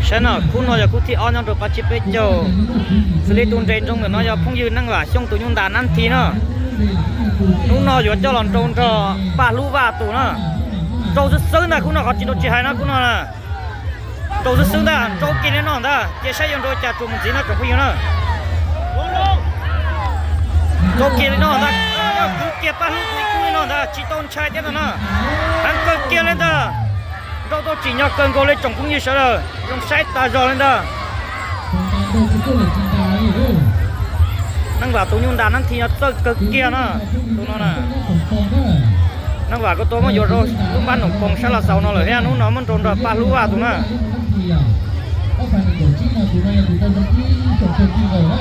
Saib no, khub no yog khub thib ob nyob rau pab tsib peb caug. Xws li tus nres nroo ntawm no yog phooj ywg Neej Vam Xyooj tus nyuj ntas Nab Thi na. Hnub no yuav coj los nrau nrog Paj Hlub Vaj tus na. Nrau xwb xwb ntag, khub no qhov tsis nrau tsis hais na, khub no na. Nrau xwb xwb ntag, nrau kiag li no ntag, cia saib yuav nrau cas tsuas mus ntxiv no tsoom phooj ywg na. Nrau kiag li no ntag, kwv kiag Paj Hlub tus ib kub li no ntag, tsis tau ntshai thiab ntag na. Heev kawg kiag li ntag. Nrau tau tsim nyog kawg nkaus li tsoom phooj ywg sawv daws, zoo saib tas zog li ntag. Neej Vam tus nyuj ntas Nab Thi no txawj kawg kiag na, tus no na. Neej Vam kuj tau muab yuav rau lub npab Noom Koos sab Los Xaus no lawm thiab, hnub no muab nrau nrog Paj Hlub Vaj tus na.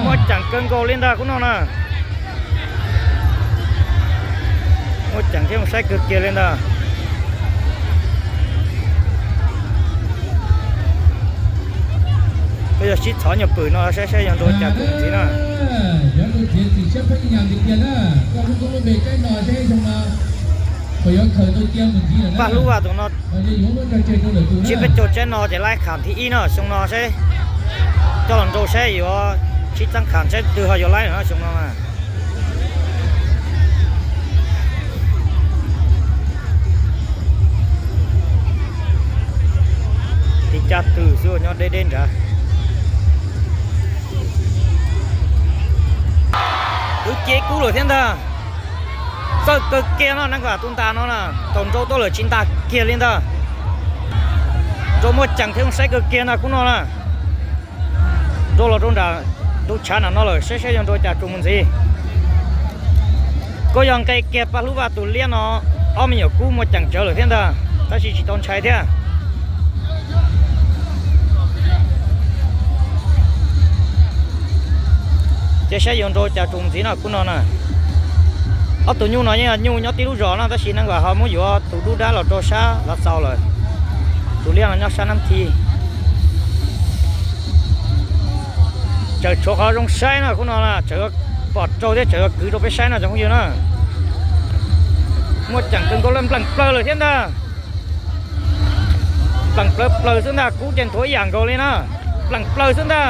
Muaj ceem kawg nkaus li ntag khub no na. Muaj ceem thiab zoo saib kawg kiag li ntag. Koj yog sib txhov nyuag pwm no saib saib yuav nrau cas tus ntxiv na. Paj Hlub Vaj tus no, tsib peb caug tsaib no ces laib kham thib ib no, xyoo no saib coj los nrau saib yuav sib txeeb kham saib twg ho yuav laib lawm xyoo no na. Tiv caj twm xwb nyob deb deb nrad. Twb cia ib kub lawm thiab ntag. Txawj kawg kiag no, Neej Vam tus ntas no na, thaum nrau tuaj lawm tsis ntas kiag li ntag. Nrau muaj ceem thiab zoo saib kawg kiag ntag khub no na. Nrau los rau nram tus tshav nram no lawm, saib saib yuav nrau cas tsuas mus ntxiv. Koj yog nqe kiag Paj Hlub Vaj tus liab no, ob me nyuam kub muaj ceem tsawv lawm thiab ntag, tab sis tsis tau ntshai thiab. Cia saib yuav nrau cas tsuas mus ntxiv no khub no na. Ob tug nyuj no yeej yog nyuj nyob tib lub zos no, tab sis Neej Vam ho muab yuav tus dub dab los rau sab Los Xaus lawm. Tus liab no nyob sab Nab Thi. Tseem tshuav qhov zoo saib no khub no na, tseem pom raug thiab tseem kwv rau peb saib no tsoom phooj ywg na. Muaj ceem kawg nkaus li, npleem plaws lawm thiab ntag. Npleem plaws plaws xwb ntag, kub ces nthuav ib yam nkaus li na. Npleem plaws xwb ntag,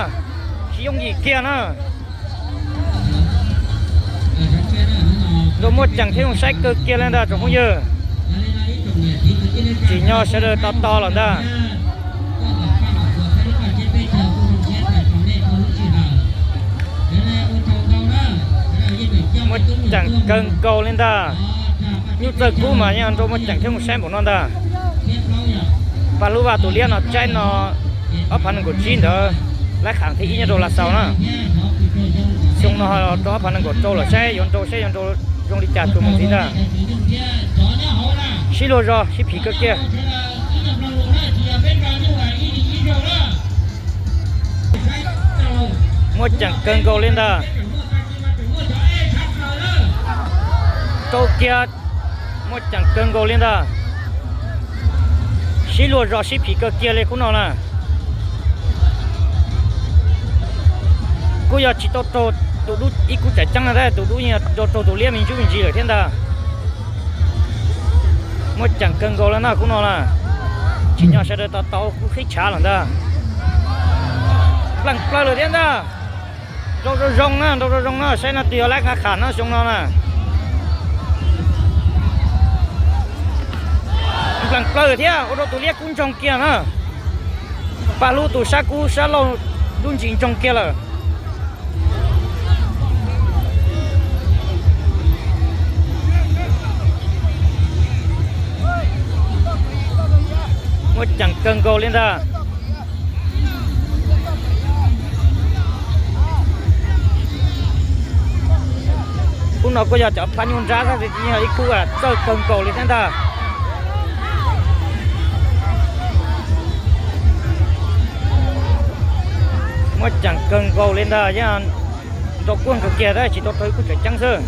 tsis yooj yim kiag na. Nrau muaj ceem thiab zoo saib kawg kiag li ntag tsoom phooj ywg. Tsim nyog sawv daws tos tos lawm ntag. Muaj ceem kawg nkaus li ntag. Nyuj txawj kub mas yeej nrau muaj ceem thiab zoo saib npaum no ntag. Paj Hlub Vaj tus liab no tsaib no ob phav nees nkaum tsib ntawd, laib kham thib ib nyob rau Los Xaus na. Xyoo no rau ob phav nees nkaum rau lawm, saib yuav nrau saib yuav nrau zoo li cas tsuas mus ntxiv ntag. Sib luag zog sib phim kawg kiag. Muaj ceem kawg nkaus li ntag. Rau kiag, muaj ceem kawg nkaus li ntag. Sib luag zog sib phim kawg kiag li khub no na. Kuj yog tsis tau raug tus dub ib kub tseem ceeb na, tab tus dub yeej raug tus liab me ntsuj me ntsis lawm thiab ntag. Muaj ceem kawg nkaus li na khub no na. Tsim nyog sawv daws tos tos kuj qhib tshav lawm ntag. Npleem plaws lawm thiab ntag. Nrau zoo zoo na, nrau zoo zoo na, saib no twg yog laib nqa kham no xyoo no na. Npleem plaws thiab, ua rau tus liab kub ntsoog kiag na. Paj Hlub tus sab kub sab laug dub ntsis ntsoog kiag lawm. Muaj ceem kawg nkaus li ntag. Khub no kuj yog cov phaj nyuj nrab, tab sis yog ib khub txawj kawg nkaus li thiab ntag. Muaj ceem kawg nkaus li ntag, yeej nrau kuaj kawg kiag tab sis tsis tau raug ib kub tseem ceeb xwb.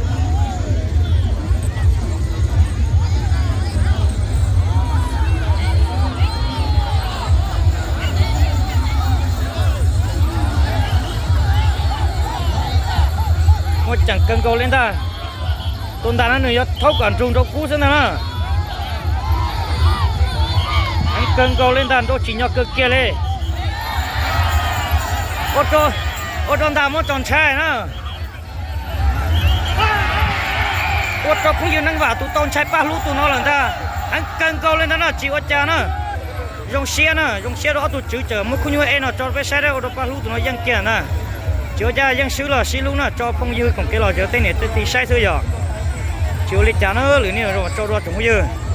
Muaj ceem kawg nkaus li ntag. Tus ntas no nws yuav thaub kom nrug nrau kub xwb ntag na. Heev kawg nkaus li ntag, nrau tsim nyog kawg kiag li. Ua rau, ua rau ntag muab tso ntshai na. Ua rau phooj ywg Neej Vam tus tau ntshai paj hlub tus no lawm ntag. Heev kawg nkaus li ntag na, tsis ua cas na. Zoo siab na, zoo siab rau ob tug tswv tseem muab khub nyuj eb no tso peb saib, ua rau paj hlub tus no yeej kiag na. Tsis ua cas, yeej swb los sib hlub na, tso phooj ywg koom kev los zov tej niam tej txiv saib xwb yog. Tsis ua li cas na, lwm niaj zoo tso dua tsoom phooj ywg.